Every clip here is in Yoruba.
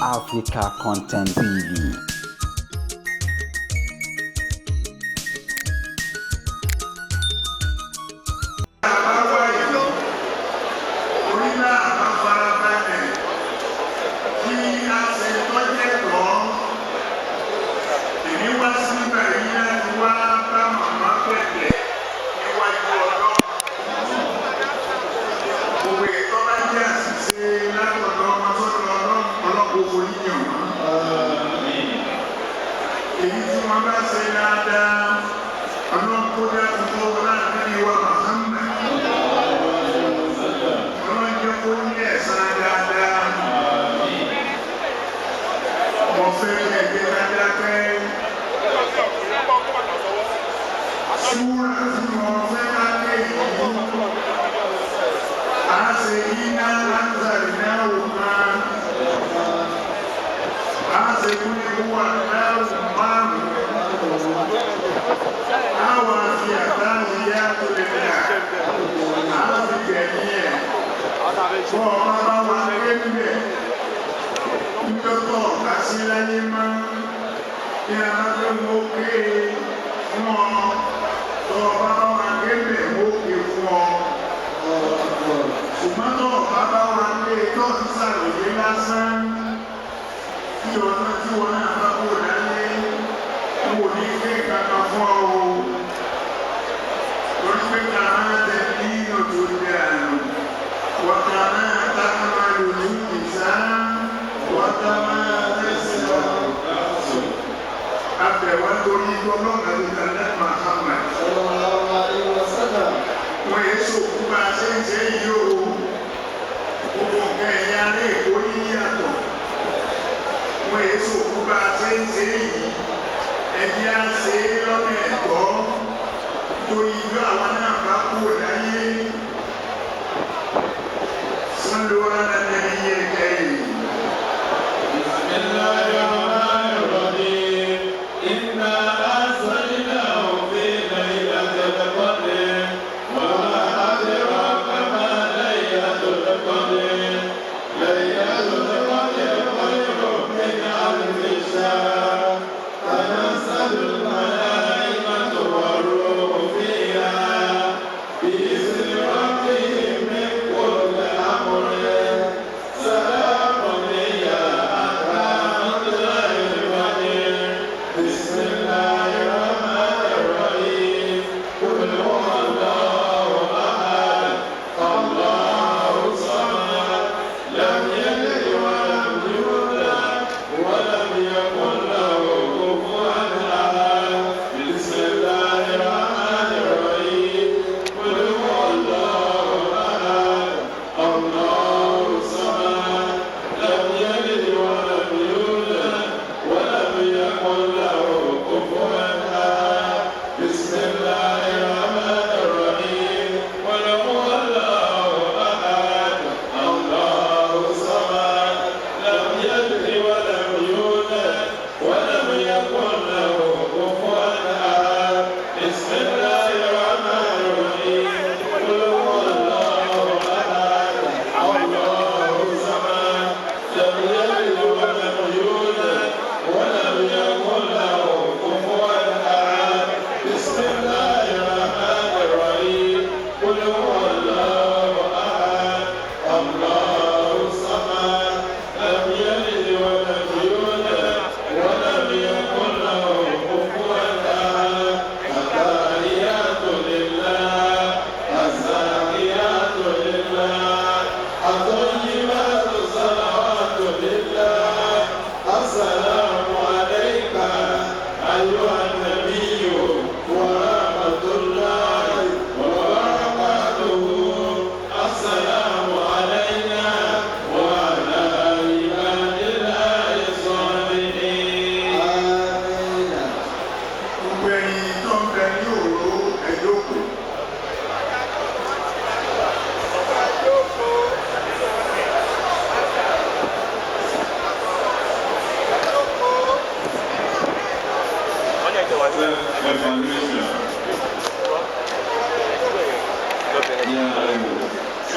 Africa Content TV. Èyí tí wọ́n bá ṣe dáadáa, ọlọ́run kó dákun kó wọn láti ní wa Muhammad. Ọlọ́run jẹ́ kó ní ẹ̀san dáadáa. Mo fẹ́ kí ẹgbẹ́ dáadáa pẹ́. Súrà tí mo fẹ́ ká ké yìí. A ṣe iná Anzari náà wò kan. A ṣe kúlẹ̀kúwà náà wò márùn-ún. Àwọn àfi àtàwọn ìyá tó lè dà. A fi gbẹ̀yìn ẹ̀. Bọ́ ọ bá wà lébẹ̀. Nígbàgbọ́ ọ̀gá sí láyé máa ń kí a bá fẹ́ mú ké fún ọ. Tọ́ ọ bá wà lébẹ̀ mú ké fún ọ. Ṣùgbọ́n tọ́ ọ bá bá wà lé tó ń ṣàròyé lásán. Kí ọ̀nà tí wọn náà bá kó láyé wò ní ké kankan fún ọ o. Torí pé kàrá tẹ nínú tó dé àná. Wàkàrá táwọn lòlù ìsá. Wàkàrá tẹ̀sí. Abẹ̀wá torí ọlọ́run àti Tàlẹ́ Muhammad. Wọ́n yé sòkú bá a ṣe ń ṣe yìí o. Gbogbo nǹkan ẹ̀yà ará Èkó yíyàtọ̀. Wọ́n yé sòkú bá a ṣe ń ṣe yìí. Ẹbí á ṣe é lọ́nà ẹ̀tọ́. Torí ìlú àwọn náà bá kú láyé. Sọ́ndó ara nàbí yẹ kẹ́yìn. Gbogbo ẹ̀yin tó ń bẹ ní òru ẹ̀dókò.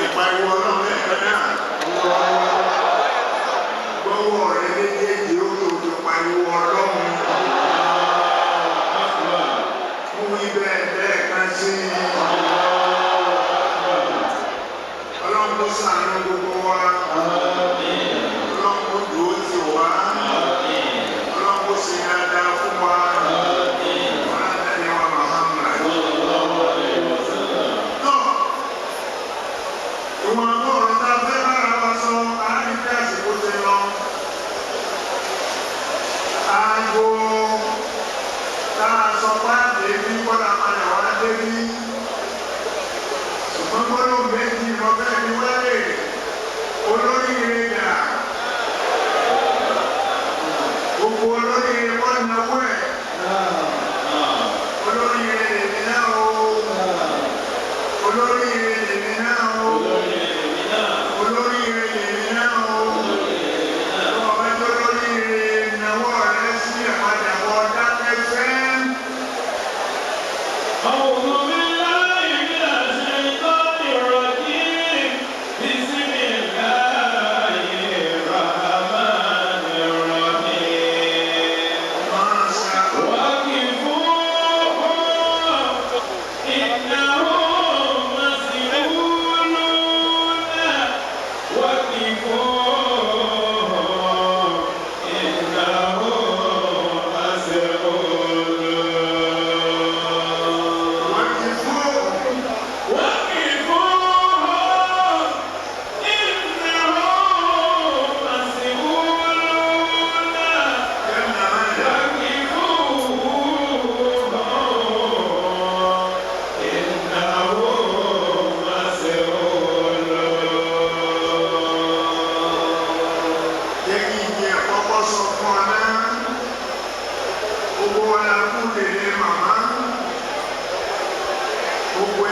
Ìpariwo ọlọ́run lẹ́ẹ̀kan náà. Gbọ́wọ́ rẹ lé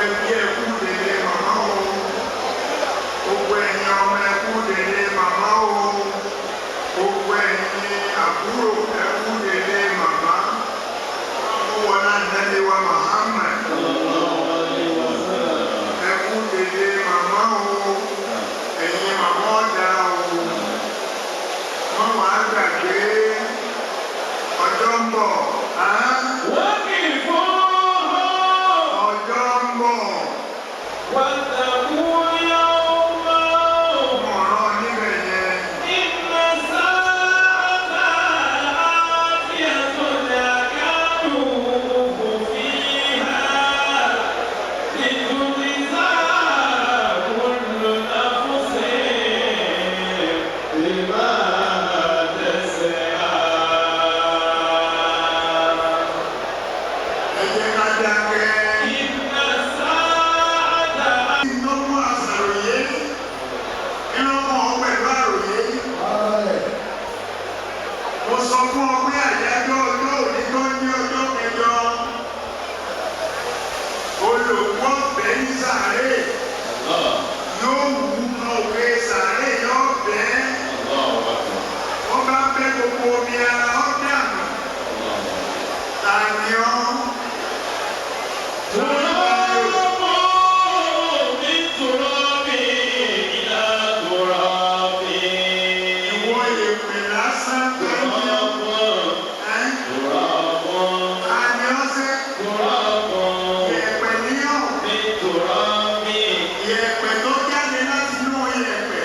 ẹbí ẹ kú délé màmá o. Gbogbo ẹ̀yin ọmọ ẹ kú délé màmá o. Gbogbo ẹ̀yin àbúrò ẹ kú délé màmá. Ó wọlé ànábì wa Muhammad. Ẹ kú délé màmá o. Ẹ̀yin màmá ọ̀dà o. Wọ́n wàá gbàgbé ọjọ́ ń bọ̀. Ọjọ́ ń bọ̀. Ọ̀rọ̀ níbẹ̀ yẹn. Ẹ jẹ́ ká dákẹ́. Ìnáwó àṣàròyé. Ìrànwọ́ pẹ̀lú àròyé. Mo sọ fún ọ pé àyájọ́ ọjọ́ òní tó ní ọjọ́ kẹjọ. Olùkọ́ bẹ́ ní sàárè. Yóò wú kan òkè sàárè yóò bẹ́. Wọ́n bá bẹ́ gbogbo omi ara ọ́ dànù. Tani ọ́? Ìwọ èpè lásán tani ọ́? Ẹ́ tani ọ́ sẹ́? Yẹ̀pẹ̀ ní ọ̀. Yẹ̀pẹ̀ tó jáde láti inú yẹ̀pẹ̀.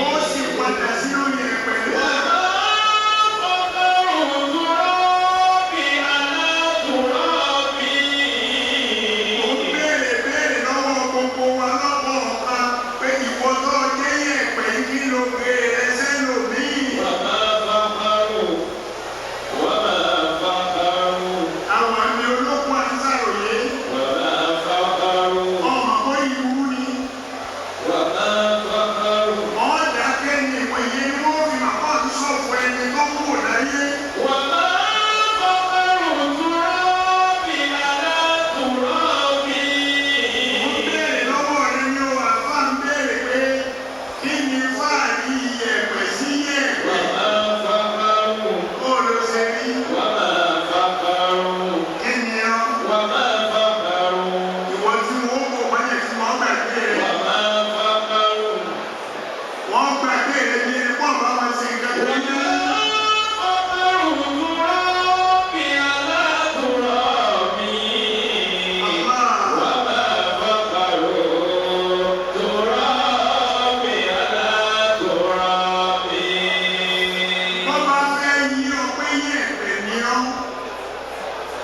Ó sì padà sínú yẹ̀pẹ̀ náà. Mo ń béèrè béèrè lọ́wọ́ gbogbo wa lọ́wọ́ ọ̀kan pé ìwọ tó jẹ́ yẹ̀pẹ̀ yìí kí ló gbé rẹ sẹ́lòmíì. Àwọn àmì olókùn àti sàròyé. Ọmọ kó ìwú ni. Ọ̀dàkẹ́ ni ìwé yẹn ni wọ́n fi màmá àti sọ̀fọ̀ ẹni tó kù láyé. Mo ń béèrè lọ́wọ́ rẹ ní o, àbá ń béèrè pé kí ni fáàrí yẹ̀pẹ̀ sí yẹ̀pẹ̀? Bó ló ṣe rí? Kí ni ọ́? Ìwọ tí wọ́n kò mọ́lẹ̀ tí wọ́n gbàgbé rẹ̀. Wọ́n gbàgbé rẹ̀ bí ẹni pọ̀ bá wọn ṣe nǹkan tó ní. Àmà wọ́n bá fẹ́ yí ọ pé yẹ̀pẹ̀ ni ọ́.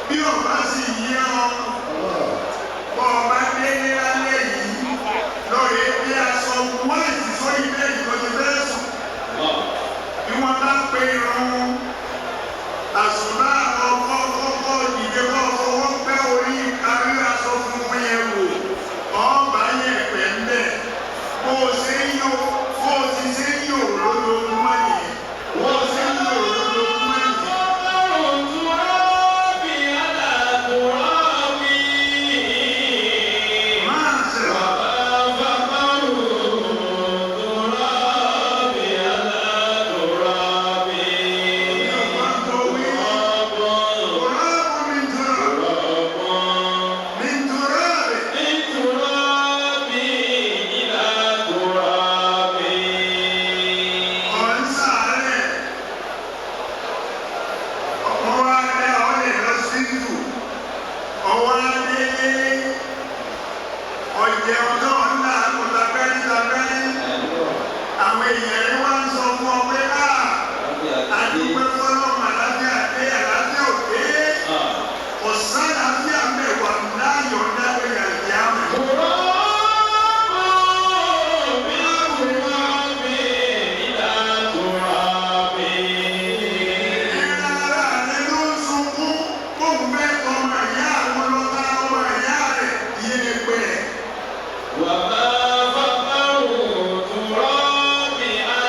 Bí ò bá sì yí ọ, bọ́ ọ bá délé lálẹ́ yìí, lóye bí aṣọ wáìtì sórí bẹ́ẹ̀ ìkọ́jú bẹ́ẹ̀ sùn. Bí wọ́n bá pe irun àsùnbà ọkọ̀ kọ́kọ́ dìde kọ́ fọwọ́ pẹ́ orí kárí aṣọ funfun yẹn wò, ọba yẹ̀pẹ̀ ń bẹ̀. Bó o ṣe ń yò, bó o ti ṣe ń yò lójoojúmọ́ nìyẹn. Bó o ṣe ń yò lójoojúmọ́ nìyẹn. Máa ṣe Ọ̀jẹun náà ń là kó labẹ́rí labẹ́rí. Àwọn èèyàn rí wá ń sọ fún ọ pé áà adúpẹ́ fọlọ́run àlàáfíà dé àlàáfíà ò dé. Ọ̀sán àlàáfíà mẹ́wàá láyọ̀ dábẹ́ àlìyá mẹ́. Ìran ara rẹ ló ń sunkún bóun fẹ́ ọmọ ìyá àwọn lọ́ta ọmọ ìyá rẹ̀ yé pẹ́. وما فقروا تراب على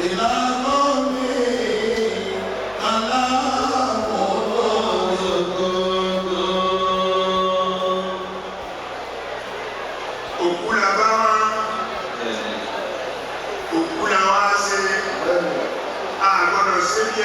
إلى قومي كلام. Òkú la bá wá, òkú la wá ṣe, a gbọ́dọ̀ ṣe bí